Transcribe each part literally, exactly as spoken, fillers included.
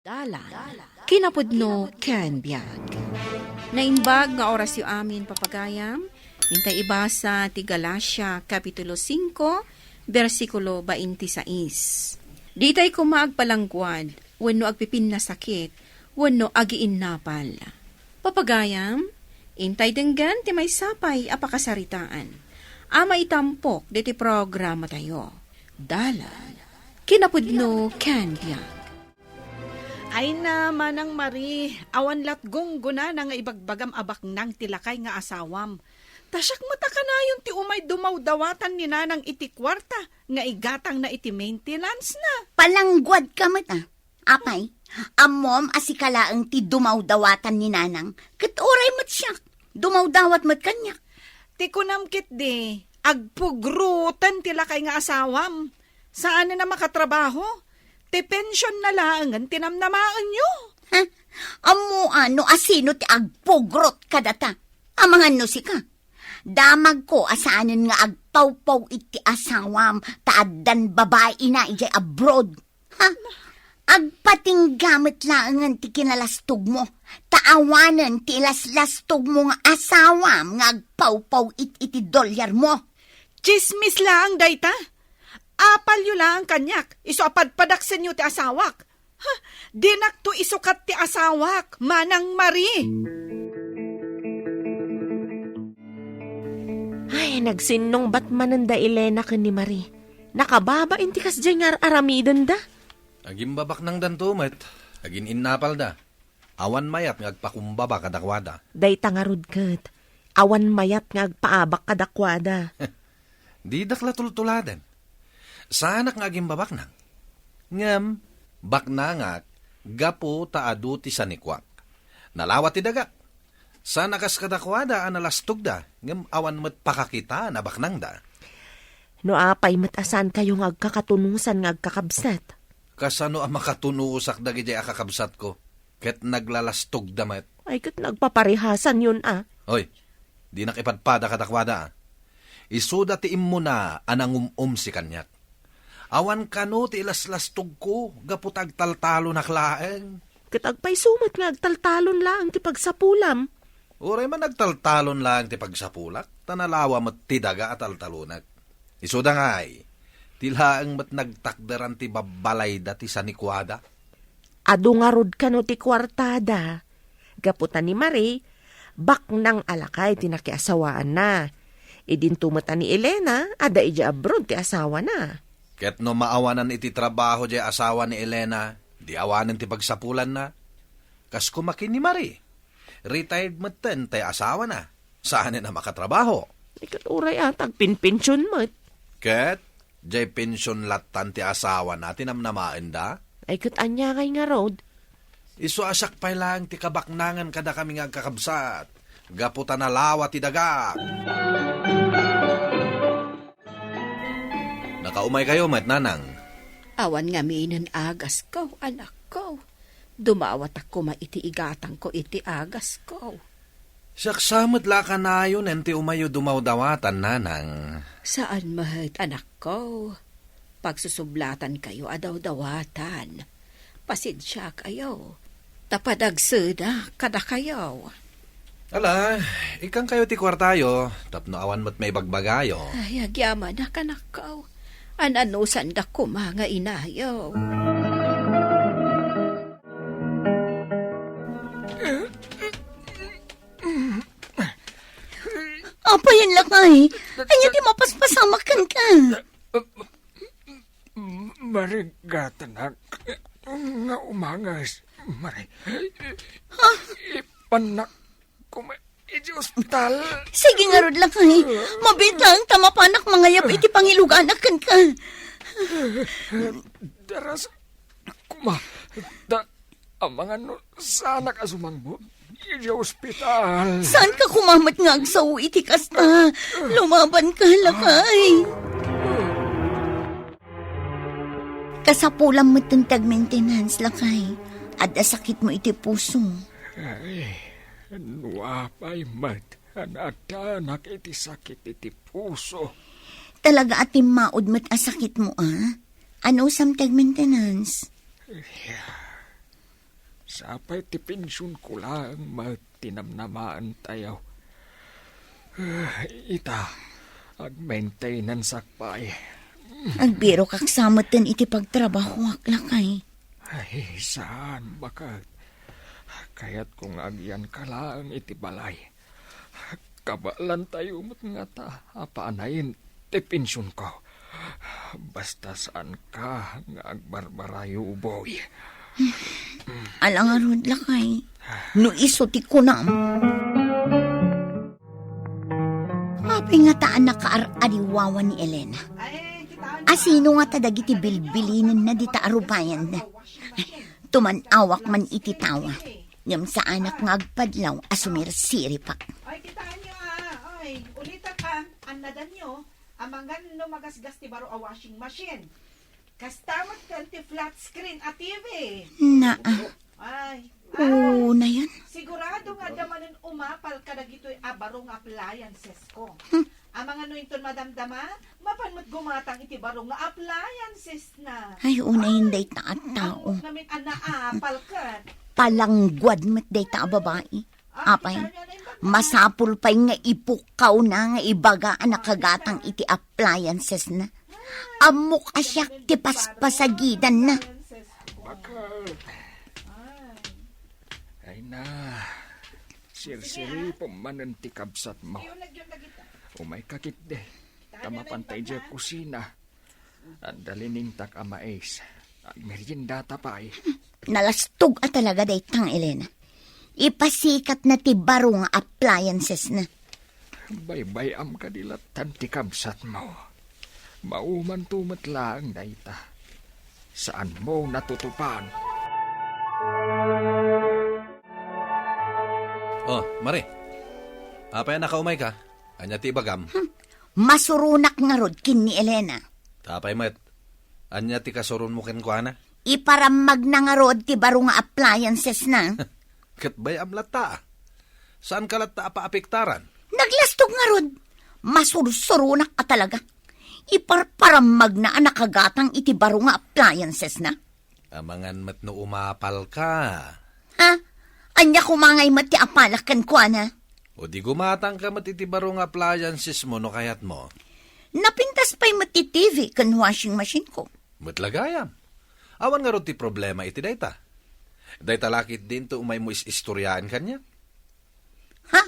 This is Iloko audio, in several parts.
Dalan, kinapudno ken biag. Naimbag nga orasyo amin, papagayam. Intay ibasa ti Galacia, Kapitulo singko, bersikulo baintisais. Ditay koma agpalangguad, wenno agpipinnasakit, wenno agiinnapal. Papagayam, intay denggen ti maysa pay a pakasaritaan a maitampok ditoy programatayo. Dalan, kinapudno ken biag. Ay na, Manang Marie, awan lat gunggonana nga ibagbagam a baknang ti lakay nga asawam. Ta siak met a kanayon ti umay dumawdawatan ni Nanang iti kuarta nga igatangna iti maintenance na. Palangguad ka met, a. Apay, ammom a sika laeng ti dumawdawatan ni Nanang, ket uray met siak, dumawdawat met kaniak. Ti kunam ketdi, agpugroten ti lakay nga asawam. Saanen a makatrabaho. Ti pension na laengen ti namnamaenyo. Ha? Ammoan no asino ti agpugrot kadata? Amangan no sika. Damagko a saanen nga agpawpaw-it ti asawam ta addan babaina idiay abroad. Ha? Agpatingga met laengen ti kinalastogmo, ta awanen ti ilaslastogmo nga asawam nga agpawpaw-it iti dolyarmo. Tsismis laeng dayta. Apalyo laeng kaniak, isu a padpadaksenyo ti asawak. Ha? Dinakto isukat ti asawak, Manang Marie. Ay, nagsinnungbat manen da Elena ken ni Marie. Nakababain ti kasdiay nga ar-aramidenda. Agimbabaknangdanto met, agin-innapalda. Awan mayat nga agpakumbaba kadakuada. Dayta ngarud ket, awan mayat nga agpaabak kadakuada. Didak la tultuladen. Saanak nga agimbabaknang. Ngem, baknangak gapu ta adu ti sanikuak. Nalawa ti dagak. Saan a kas kadakuada a nalastogda, ngem awan met pakakita a baknangda. No apay met a saankayo nga agkakatunosan nga agkakabsat? Kasano a makatunosak dagidiay a kakabsatko, ket naglalastogda met? Ay, ket nagpaparehasanyon a. Hoy, dinak ipadpada kadakuada, a. Isuda ti immuna a nangum-umsi kaniak. Awan kano ti ilaslastogko gapu ta agtaltalonak laeng. Ket agpayso met nga agtaltalon laeng ti pagsapulam. Uray man agtaltalon laeng ti pagsapulak, ta nalawa met ti daga a taltalonak. Isuda ngay, ti laeng met nagtakderan ti babbalayda ti sanikuada. Adu ngarud kano ti kuartada. Gapu ta ni Marie, baknang a lakay ti nakiasawaanna. Idinto met a ni Elena, adda idiay abroad ti asawana. Ket no maawanan iti trabaho diay asawa ni Elena, di awanen ti pagsapulanna. Kas koma ken ni Marie, retired metten tay asawana. Saanen a makatrabaho. Ay, ket uray a, ta agpinpension met. Ket, diay pension lattan ti asawana ti namnamaenda? Ay, ket ania ngay ngarud? Isu a siak pay laeng ti kabaknangan kadakami nga agkakabsat, gapu ta nalawa ti daga. Nakaumaykayo met, nanang? Awan ngaminen agasko, anakko. Dumawatak koma iti igatangko iti agasko. Siak sa met la a kanayonen ti umayyo dumawdawatan, nanang. Saan met, anakko. Pagsusublatankayo a dawdawatan. Pasensiakayo, ta padagseda kadakayo. Ala, ikkangkayo ti kuartayo, tapno awan met maibagbagayo. Ay, agyamanak, anakko. An-anusanda koma nga inayo. Apay, lakay, ania ti mapaspasamak kenka? Marigatanak nga umanges, Mari. Ha? Ipannak koma iti ospital. Sige ngarud, lakay. Mabiit laeng ta mapanak mangayab iti pangiluganak kenka. Daras koma, ta amangan no saanak a sumangbo iti ospital. Saanka koma met nga agsao iti kasta? Lumabanka, lakay. Kasapulam metten ti agmaintenance, lakay. Adda sakitmo iti puso. Ay, no apay met a naaddanak iti sakit iti puso. Talaga a timmaud met a sakitmo, a? Anusam ti agmaintenance? Apay ti pensionko laeng met ti namnamaentayo. Ah, ita, ag-maintenanceak pay. Agbirokak sa metten iti pagtrabahoak, lakay. Ay, saan, baket. Kayatko nga agyanka laeng iti balay. Kabaelantayo met ngata a panayen ti pensionko. Basta saanka nga agbarbarayo, Uboy. Ala ngarud, lakay. No isu ti kunam. Apay ngata a nakaar-ariwawa ni Elena? Asino ngata dagiti bilbilinenna dita a rupayanna? Tuman-awak man iti tawa. Ngem saanak nga agpadlaw a sumirsiripak. Ay, kitaan nyo, ah. Ay, ulitak, ah. Annadan nyo, amangan no magasgas ti baro a washing machine. Kasta met ken ti flat screen a T V. Naa. Ay, ah. Unayan. Sigurado nga adda manen umapal kadagitoy a baro nga appliances ko. Hmm. Amangan no inton madamdama, mapan met gumatang iti baro nga appliances na. Ay, unayen dayta a tao. Ammo ngamin a naapal ket. Palangguad met dayta a babai. Apay, masapul pay nga ipukkawna nga ibaga a nakagatang iti appliances na. Ammok a siak ti paspasagidanna. Baket. Ay na, sirsiripem manen ti kabsatmo. Umayka ketdi. Ta mapan ta idiay kusina. Adda liningtak a mais. Agmeriendata pay. Nalastog a talaga dayta nga Elena. Ipasikatna ti baro nga appliances na. Baybay-am kadi lattan ti kabsatmo. Maumanto met laeng dayta. Saanmo natutupan. Oh, Mare. Apay a nakaumayka? Ania ti ibagam? Hmm. Masuronak ngarud ken ni Elena. Ta apay met? Ania ti kasuronmo kenkuana? Iparammagna ngarud ti baro nga appliances na. Ket bay-am latta. Saanka latta a paapektaran? Naglastog ngarud. Masursuronak a talaga. Iparparammagna a nakagatang iti baro nga appliances na. Amangan met no umapalka. Ha? Ania koma ngay met ti apalak kenkuana? O di gumatangka met iti baro nga appliancesmo no kayatmo. Napintas pay met ti T V ken washing machine ko. Met la gayam. Awan ngarud ti problema iti dayta. Dayta la ketdin ti umaymo is-istoriaen kaniak. Ha?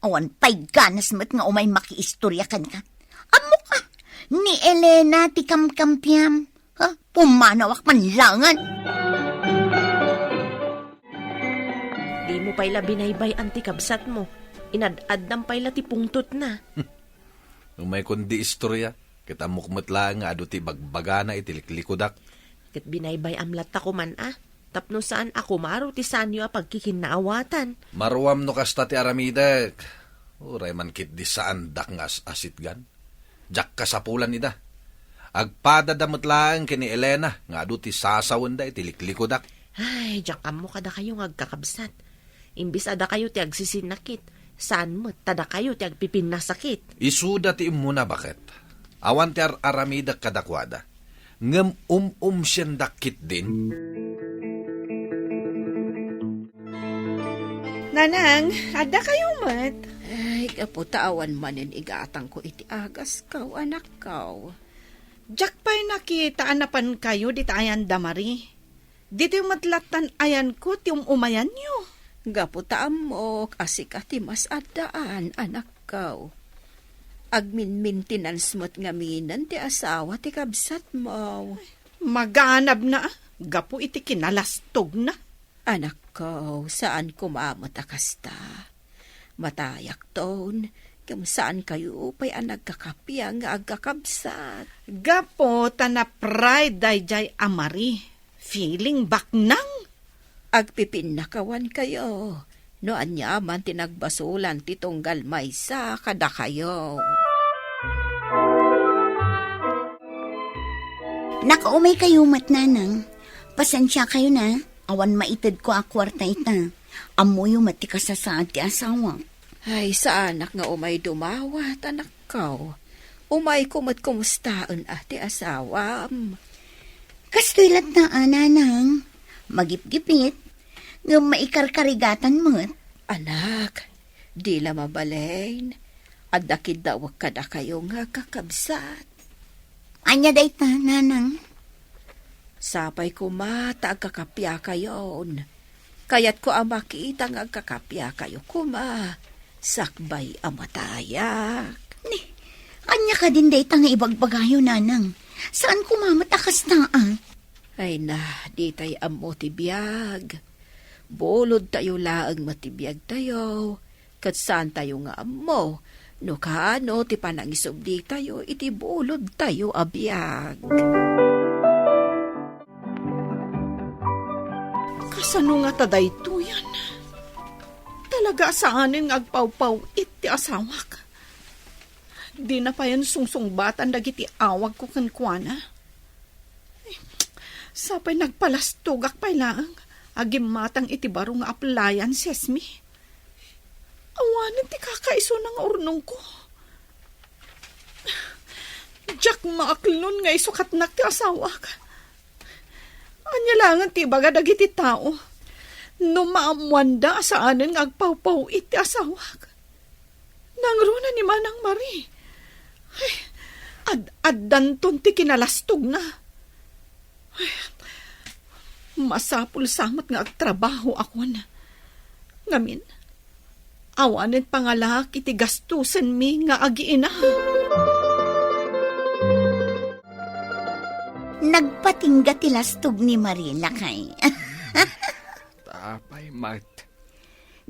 Awan pay ganas met nga umay makiistoria kenka. Ammok a, ni Elena ti kamkampiam. Ha? Pumanawak man laengen. Dimo pay la binaybay-an ti kabsatmo. Inad-addam pay la ti pungtotna. Umaykon idi istoria, ket ammok met laeng nga adu ti bagbagana iti liklikudak. Ket binaybay-am latta koman a, tapno saan a kumaro ti saanyo a pagkikinnaawatan. Maruam no kasta ti aramidek. Uray man ketdi saandak nga as-asitgan. Diak kasapulan ida. Agpadada met laeng ken ni Elena nga adu ti sasawenda iti liklikudak. Ay, diak ammo kadakayo nga agkakabsat. Imbes a dakayo ti agsisinnakit, saan met ta dakayo ti agpipinnasakit. Isuda ti immuna, baket. Awan ti ar-aramidek kadakuada. Ngem um-umsiendak ketdin. Nanang, adda kayo met? Ay, gapu ta awan manen igatangko iti agaskaw, anakkaw. Diak pay nakita a napan kayo dita ayan da Marie. Ditoy met lattan ayanko ti um-umayanyo. Gapu ta ammok a sika ti mas addaan, anakkaw. Agminmintinans met ngaminen ti asawa ti kabsatmo. Maganabna, gapu iti kinalastogna. Anakko, saan koma met a kasta. Matayakton, ngem saan kayo pay a nagkakapiang nga agkakabsat. Gapu ta na-pride daydiay a Marie. Feeling baknang. Agpipinnakawan kayo. No aniaman ti nagbasolan ti tunggal maysa kadakayo. Nakaumay kayo met, nanang. Pasensia kayo na. Awan maitedko a kuarta ita. Ammoyo met ti kasasaad ti asawak. Ay, saanak nga umay dumawat, anakko. Umayko met kumustaen a ti asawam. Kastoy latta a, nanang. Magipgipit. Ngem maikarkarigatan met. Anak, di la mabalin. Adda kiddawek kadakayo nga agkakabsat. Ania dayta, nanang? Sapay koma ta agkakapiakayon. Kayatko a makita nga agkakapiakayo koma sakbay a matayak. Ni, ania kadin dayta nga ibagbagayo, nanang? Saan koma met a kasta, a? Ay na, ditay ammo ti biag. Bulodtayo laeng met ti biagtayo, ket saantayo nga ammo no kaano ti panangisubditayo iti bulodtayo a biag. Kasano nga ta daytoyen? Talaga a saanen nga agpawpaw-it ti asawak. Dina payen sungsungbatan dagiti awagko kenkuana. Sapay nagpalastogak pay laeng a gimmatang iti baro nga appliancesmi. Awanen ti kakaisuna nga urnongko. Diak maaklon nga isukatnak ti asawak. Ania laengen ti ibaga dagiti tao no maammoanda a saanen nga agpawpaw-it ti asawak? Nangruna ni Manang Marie. Ay, ad-addanton ti kinalastogna. Ay, masapul sa met nga agtrabahoakon. Ngamin, awanen pangalaak iti gastusenmi nga agiina. Nagpatingga ti lastog ni Marie, lakay. Apay met?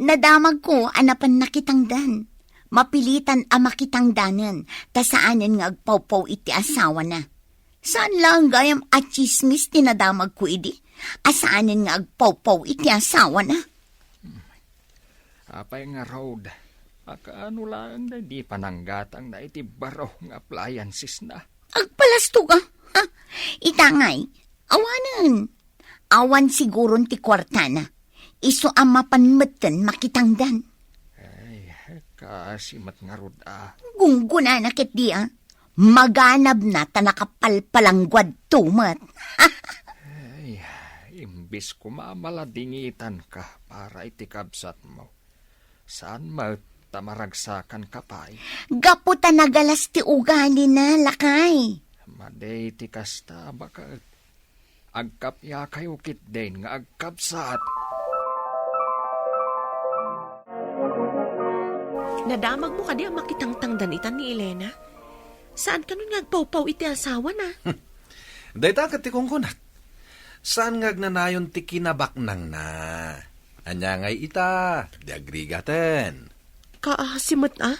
Nadamagko a napan nakitangdan. Mapilitan a makitangdanen, ta saanen nga agpawpaw iti asawana. Saan laeng gayam a tsismis ti nadamagko idi, a saanen nga agpawpaw iti asawana. Apay ngarud, a kaano laeng daydi pananggatangna iti baro nga appliancesna? Agpalastog a? Ha? Itangay, awanen. Awan siguron ti kuartana. Isu a mapan metten makitangdan. Ay, kaasi met ngarud a. Gunggunana ketdi a. Maganabna ta nakapalpalangguadto met. Ay, imbis koma a maladingitanka para iti kabsatmo, saan met ta maragsakanka pay. Gapu ta nagalas ti ugalina, lakay. Madi ti kasta, baket. Agkapiakayo ketdin nga agkabsat. Nadamagmo kadi a makitangtangdan itan ni Elena? Saan kanon nga agpawpaw iti asawana? Dayta ket ti kunkunak. Saan nga agnanayon ti kinabaknangna? Ania ngay ita, di agrigaten. Kaasi met a?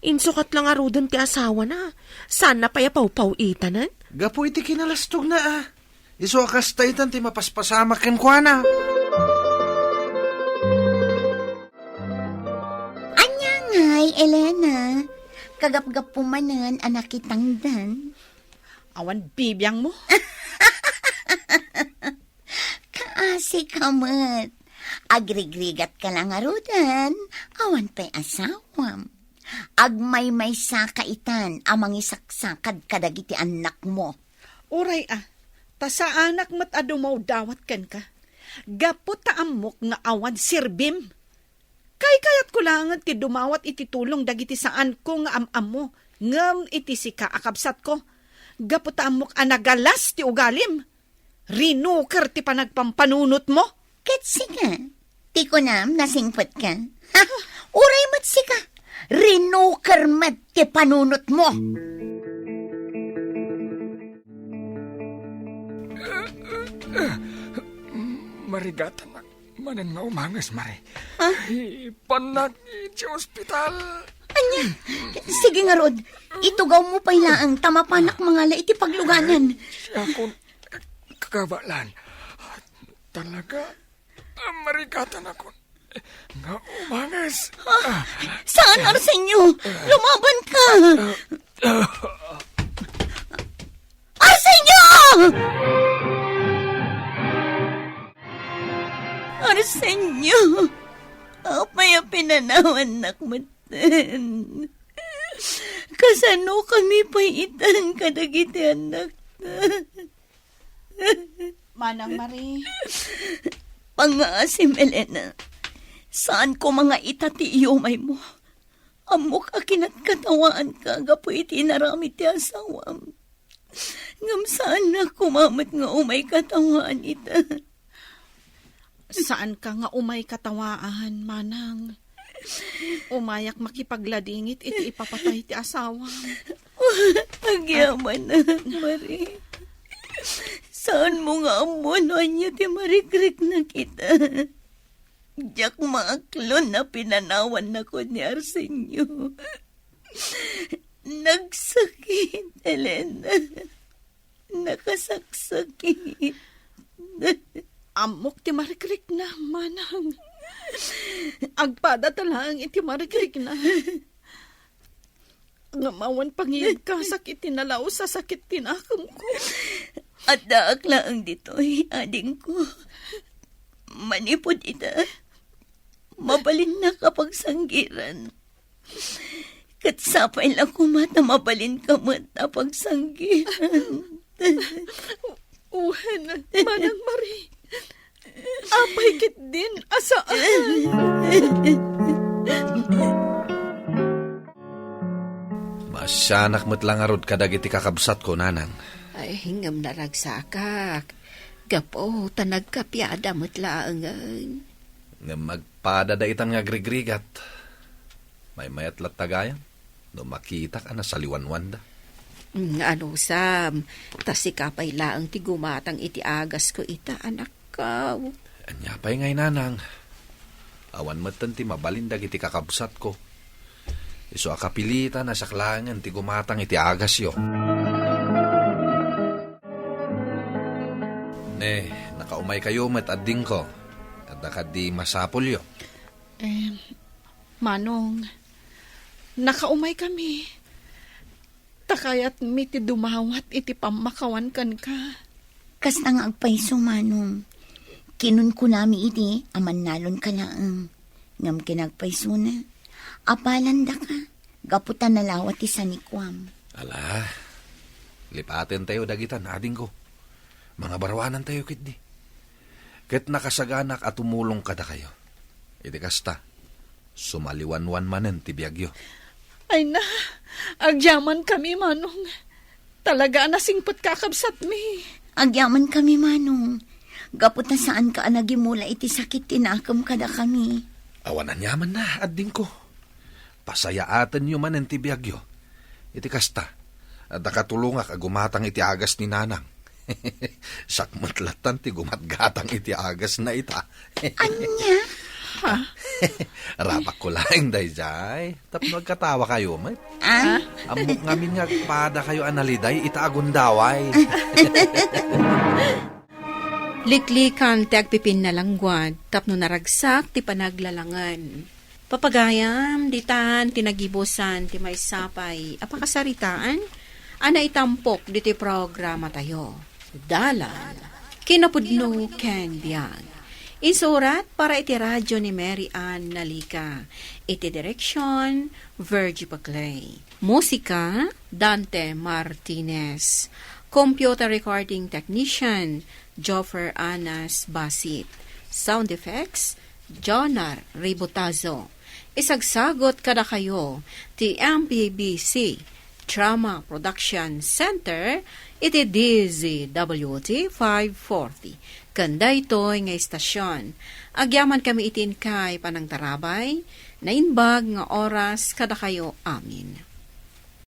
Insukat la ngaruden ti asawana. Saanna pay a pawpaw-itanen? Gapu iti kinalastogna a. Isu a kasta itan ti mapaspasamak kenkuana. Ania ngay, Elena? Kagapgapu manen a nakitangdan. Awan bibiangmo? Kaasika met. Agrigrigatka la ngaruden, awan pay asawam. Agmaymaysaka itan a mangisaksakad kadagiti annakmo. Uray a, ta saanak met a dumawdawat kenka. Gapu ta ammok nga awan serbim. Kaykayatko laengen ti dumawat iti tulong dagiti saanko nga am-ammo, ngem iti sika a kabsatko, gapu ta ammok a nagalas ti ugalim, rinuker ti panagpampanunotmo. Ket sika, ti kunam, nasingpetka? Ha? Uray met sika, rinuker met ti panunotmo. Marigatan Manen nga umanges, Mare. Ah? Ipannak iti ospital. Ania? Sige ngarud, itugawmo pay laeng ta mapanak mangala iti pagluganan. Siakon, kabalan. Talaga, marigatanakon nga umanges. Ah, saan, Arsenio? Lumaban ka! Arsenio! Arsenio! Apay a pinanawannak metten? Kasano kami pay itan kadagiti annakta? Manang Marie, Pangngaasim, Elena. Saan koma nga ita ti iyumaymo. Ammok a kinatkattawaanka gapu iti inaramid ti asawam. Ngem saan nga koma met nga umay katawaan ita. Saanka nga umay katawaan, manang. Umayak makipagladingit iti ipapatay ti asawam. Agyaman, Marie. Saanmo nga ammo no ania ti marikriknak ita. Diak maaklon a pinanawanna ken ni Arsenio. Nagsakit, Elena. Nakasaksakit. Ammok ti marikrikna, manang. Agpadata laeng iti marikrikna. Ngem awan pangiyebkasak iti nalaus a sakit ti nakemko. Addaak laeng ditoy, adingko. Manipud ita, mabalinnak a pagsanggiran. Ket sapay la koma ta mabalinka met a pagsanggiran. Wen, Manang Marie. Apay ketdin a saan? Maasianak met la ngarud kadagiti kakabsatko, nanang. Ay, ngem naragsakak. Gapu ta nagkapiada met laengen. Ngem magpadada itan nga agrigrigat. Maymayat latta gayam no makitak a nasaliwanwanda. Mm, anusam, ta sika pay laeng ti gumatang iti agasko ita, anakko. Ania pay ngay, nanang? Awan metten ti mabalin dagiti kakabsatko. Isu a kapilitan a siak laengen ti gumatang iti agasyo. Ne, nakaumaykayo met, adingko. Adda kadi masapulyo? Em, Manong, nakaumaykami. Ta kayatmi ti dumawat iti pammakawan kenka. Kasta nga agpayso, Manong. Kinunkunami idi a mannalonka laeng. Ngem kinagpaysona, apalandaka gapu ta nalawa ti sanikuam. Ala, lipatentayo dagitan, adingko. Mangabaruanantayo ketdi. Ket nakasaganak a tumulong kadakayo. Iti kasta, sumaliwanwan manen ti biagyo. Ay na, agyamankami, Manong. Talaga a nasingpet kakabsatmi. Agyamankami, Manong. Gapu ta saanka a nagimula iti sakit ti nakem kadakami. Awan aniamanna, adingko. Pasayaatenyo manen ti biagyo. Iti kasta, adda katulongak a gumatang iti agas ni Nanang. Siak met lattan ti gumatgatang iti agasna ita. Ania? Ha? Rapakko laeng daydiay. Tapno agkatawakayo met. Ah? Ammok ngamin nga agpadakayo a naliday ita a gundaway. Liklikan ti agpipinnalangguad tapno naragsak ti panaglalangen. Papagayam, ditan ti nagibusan ti maysa pay a pakasaritaan a naitampok ditoy programatayo. Dalan, kinapudno ken biag. Insurat para iti radio ni Mary Ann Nalica. Iti direksyon, Virgie Paclay. Musika, Dante Martinez. Computer recording technician, Joffer Anas Basit. Sound effects, Jonar Ribotazo. Isagsagot kadakayo ti M P B C Drama Production Center iti D Z W T five forty. Ken daytoy nga istasyon, agyamankami iti inkay panangtarabay, naimbag nga oras kadakayo amin.